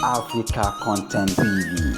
Africa Content TV.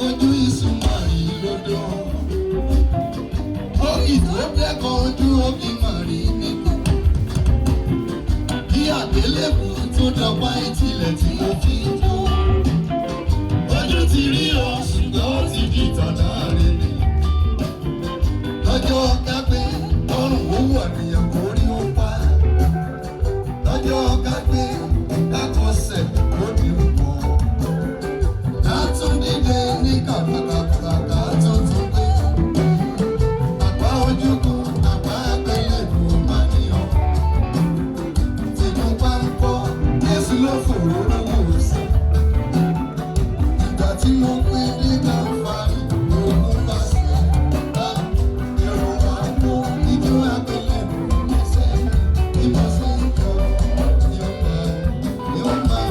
Ojú ìsúnmọ̀rì lódò. Orí tó dẹ́kọ̀ ojú omi mọ̀rì nígbò. Kí àgbélébù tó dọ́gba ìtìlẹ̀ tí mo fi ń jó. Ojú ti rí ọ, ṣùgbọ́n ó ti di tọ̀nà rẹ̀ ni. Lọ́jọ́ kápẹ́, ọrùn ó wọ̀ nìyẹn kò rí ó pa. Lọ́jọ́ kápẹ́, kákọsẹ̀ ó di pọ̀. Látúndídé ní kàkàkàkà tuntun pé. Àpá ojúkun, àpá àgbélébù máa ní ọ. Tìǹbù ń kọ́, Jésù ló fòróró wò sí. Ìgbà tí mo pé dé Káfárì, ogun bá ṣe. Èrò wa mú ijó àgbélébù lẹ́sẹ̀. Bí mo ṣe ń kọ́, yóò máa, yóò máa,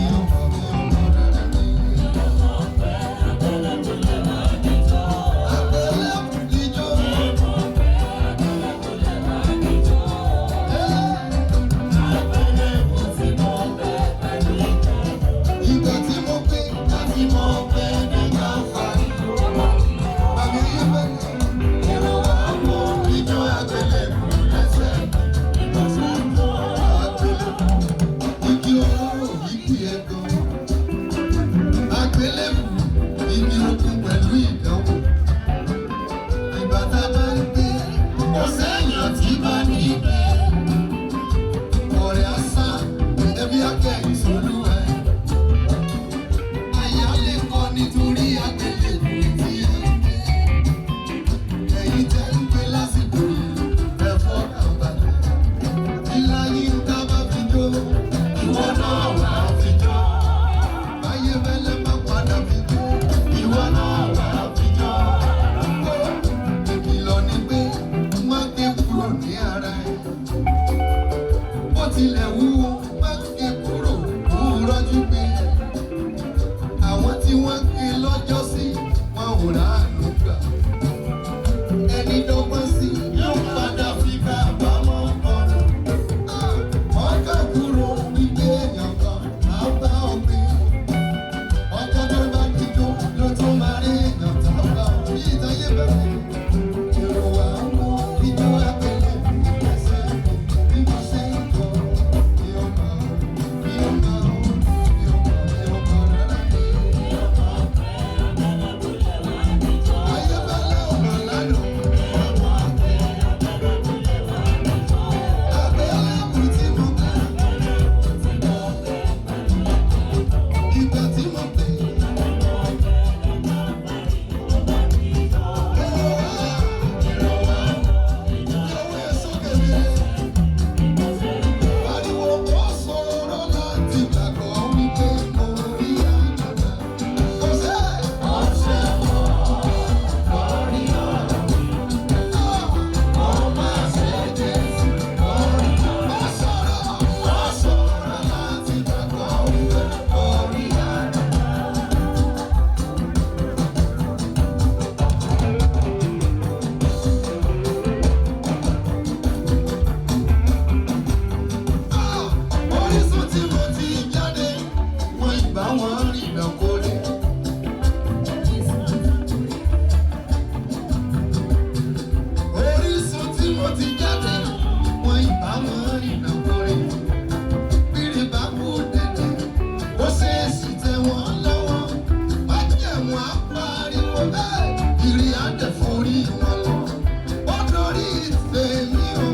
yóò máa, yóò máa rárá ní. Àgbélébù ijó. Ìgbà tí mo pé láti mọ pé ní Káfárì. Àmì ayé bẹ̀rẹ̀, èrò wa mú ijó àgbélébù lẹ́sẹ̀. Àgbélébù, igi olóró igi ẹ̀gàn. Àgbélébù, igi okun pẹ̀lú ìdánwò. Ìgbà tá a bá ń gbé, kò sẹ́yìn tí bá ní ibẹ̀. Ọ̀rẹ́ àṣà, ẹbí akẹ́yìn sólúwẹ̀. Àyà lè kọ́ nítorí àgbélébù tí ẹ ń gbé. Ẹ̀yin tẹ́ ń gbé lásìkò yìí, ẹ fọkàn balẹ̀. Ìlà yìí ń ká bá fi jó, ìwọ náà wà á fi jó. Báyé fẹ́lẹ́ bá padà fi jó, ìwọ náà wà á fi jó. Ìkìlọ̀ ni pé má gé kúrò ní ara ẹ̀. Bó tilẹ̀ wúwo, má gé kúrò, kó rọ́jú gbé. Àwọn tí wọ́n gé lọ́jọ́ sí, wọn ò ráàánú gbà. Ẹni dọ́gbọ́n sí yóò padà fi kábàámọ̀ bọ̀nù. Wọ́n kàn kúrò wípé èèyàn kan á bá ọ gbé. Ọjọ́ tó bá dijó ló tún máa rí èèyàn tó bá ọ bí ìtayé bẹ̀rẹ̀. Èrò wa mú ijó àgbélébù lẹ́sẹ̀ bí mo ṣe ń kọ́. Yóò máa, yóò máa, yóò máa, yóò máa rárá ní. Ayé bẹ́lẹ̀ ọ̀nà lánàá. Àgbélébù tí mo gbé. Ìgbà tí mo gbé. Èrò wa, yọwọ́ ẹ̀ sókè mi. Pariwo ó sọ̀rọ̀ láti gbàgbọ́ wípé mo rí àgbàgbà. Ọ̀sẹ̀ ọ̀sẹ̀ lórí ọ̀rọ̀ mi. Ó máa ṣe Jésù lórí ọ̀rọ̀. Ó sọ̀rọ̀, ó sọ̀rọ̀ láti gbàgbọ́ wípé mo rí àgbàgbà. Orísun tí mo ti jáde, wọ́n ìgbà wọn rìnà kórè. Orísun tí mo ti jáde, wọ́n ìgbà wọn rìnà kórè. Bírí bá kú dẹ̀dẹ̀, ó ṣèèṣì tẹ wọ́n lọ́wọ́. Májẹ̀mú á pariwo bẹ́ẹ̀, ìrì á dẹ̀ forí wọn lọ. Ó dorí tèmi o,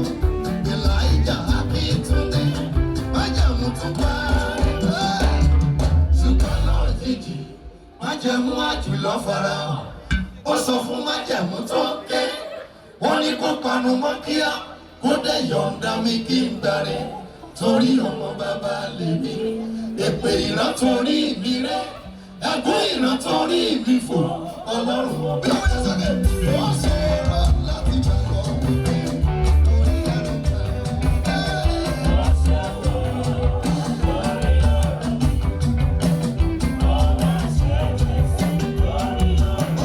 Elijah Akíntúndé, májẹ̀mú tún parí bẹ́ẹ̀. Ṣùgbọ́n lójijì, májẹ̀mú àjùlọ farahàn. Ó sọ fún májẹ̀mú tó ń ké. Wọ́n ní kó panu mọ́ kíá, kó dẹ̀ yọ̀ǹda mi kí n gbàre. Torí ọmọ bàbá lèmi, èpè ìran torí mi rẹ́, ẹ̀gún ìran torí mi fò, Ọlọ́run ọ̀bẹ. Ó ṣòro láti gbàgbọ́ wípé orí àrùn gbà.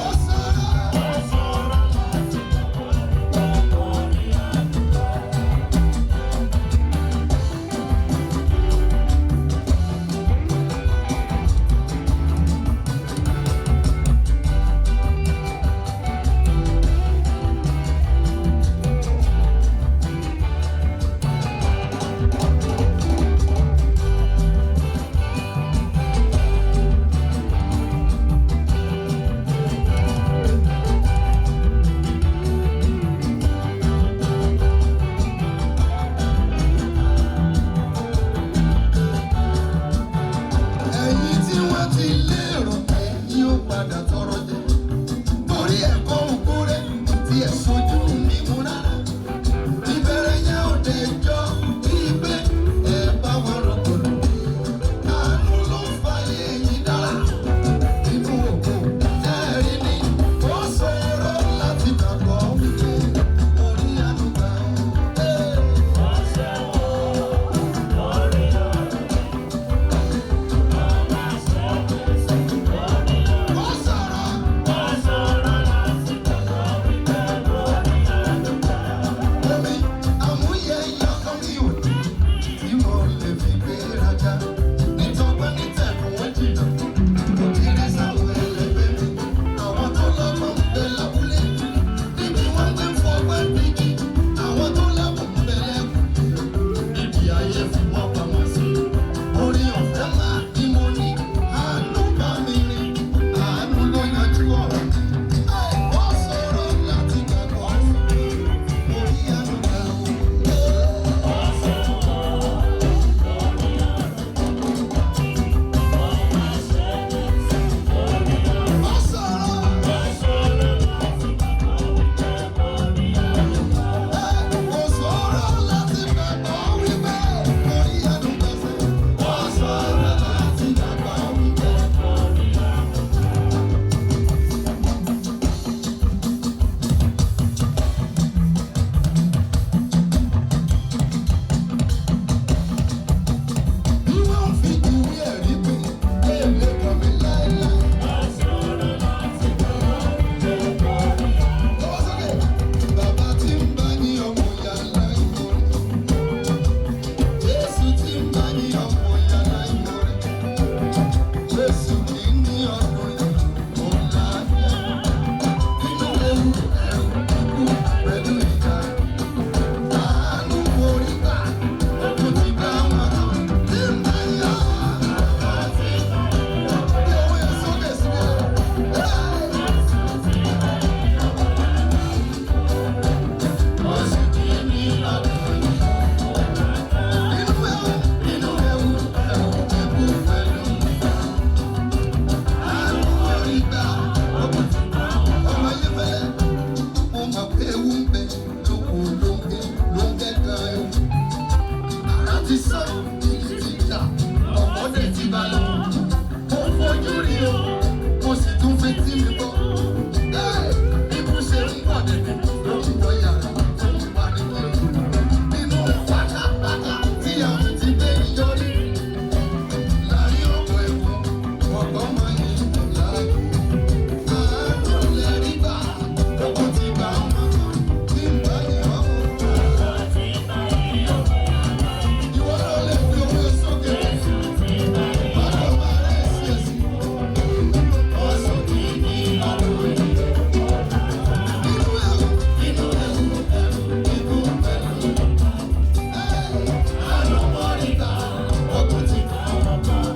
Ó ṣòro. Ẹ̀yin tí wọ́n ti lérò pé yóò padà tọrọ jẹ, torí ẹ̀kọ́ òkú rẹ̀ tí ẹ̀ sojú mi mú rárá. Ìbẹ̀rẹ̀ yẹn ò dé jọ bíi pé ẹ bá wọn rògbòdò. Àánú ló ń fa èyí dára. Inú òkú tẹ́ẹ̀rí ni ó ṣòro láti gbàgbọ́ wípé orí àánú gbà ó. Ó ṣòro. Omi àmúyẹ yọkan mi ò ní tí mo lè fi gbé rajà. Nítọ́gbọ́n nítẹ̀kùn wọ́n jìnnà. Kò kéré sáwọn ẹlẹgbẹ́ mi. Àwọn tó lọ́gbọ́n ń bẹ lábúlé. Níbi wọ́n gbé ń fọgbọ́n dígí. Àwọn tó lábùn ń bẹ lẹ́kùn. Níbi ayé fi wọ́n pamọ́ sí. Orí ọ̀fẹ́ máa ní mo ní. Àánú bá mi rìn. Àánú ló yanjú ọ̀rọ̀ mi. Ó ṣòro láti gbàgbọ́. Orí àánú gbà ó. Ó ṣòro. Ó ṣòro láti gbàgbọ́ wípé orí àánú gbà sẹ́. Ó ṣòro láti gbàgbọ́ wípé. Bí wọ́n fi ìwé ẹ̀rí pè é lè kàn mí láéláé. Lọ́wọ́ sókè. Bàbá tí ń bá ní ọmọ ìyá láìmọ̀ rẹ̀. Jésù tí ń bá ní ọmọ ìyá láìmọ̀ rẹ̀. Jésù kì í ní ọdún yìí, òun láàyè. Nínú ewu ẹ̀rù ikú pẹ̀lú ìjà. Àánú orí gbà, ogun ti bá wọn lọ. Tí ń bá yá, bàbá tí ń bá yá. Bí owó yẹn sókè síbẹ̀. Oṣù kìíní lọ́dún yìí. Inú ewu, ẹ̀rù ikú pẹ̀lú ìjà. Àánú orí gbà, ogun ti bá wọn lọ. Ọmọ yẹn fẹ́lẹ́, mo mọ̀ pé ewu ń bẹ lóko ló ń gé gan ewu. Àrá ti sán, ìlú ti jà, ọ̀pọ̀ dẹ̀ ti bá lọ. Mo fojú rí o, mo sì tún fetí mi gbọ́. Ẹ́, Ikú ṣe ń pọ̀ dẹ̀dẹ̀ ló ń wọ yàrá tó ń pa ní kiri. Nínú pátápátá tí àwọn ti gbé yọrí. Láàárín ọ̀pọ̀ ẹ̀kọ́, ọ̀pọ̀ máa ń yìn láàyò. Àánú lẹ́rí gbà, ogun ti gbà ọmọ kan, tí ń bá yìn ọmọ. Ìwọ náà lè fi owó sókè. Bàbá máa rẹ̀ sí ẹ̀sìn. Oṣù kìíní ọdún yìí. Inú ẹ̀rù, ẹ̀rù, ikú pẹ̀lú. Àánú mọ́rí gbà, ogun ti gbà ọmọ kan.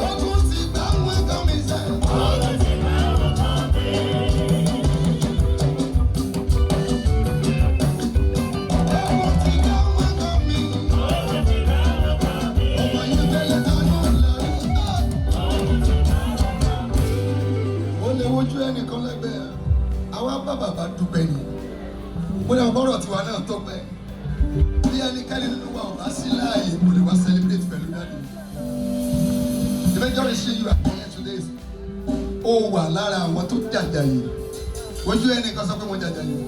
Ogun ti gbà wọn kan mi sẹ́. Ogun ti gbà wọn kan mi. Ogun ti gbà wọn kan mi. Ọmọ yẹn fẹ́lẹ́ àánú lẹ́rí gbà. Ó lè wojú ẹnìkan lẹ́gbẹ̀ẹ́. Àwa bá bàbá dúpẹ́ ni. Mo ní àwọn bọ́rọ̀ tiwa náà tó pẹ́. Bí ẹnikẹ́ni nínú wa ò bá sí láàyè, mo lè wá celebrate pẹ̀lú daddy. The major issue you are here today is ó wà lára àwọn tó jàjà yìí. Ojú ẹnìkan sọ pé mo jàjà yìí.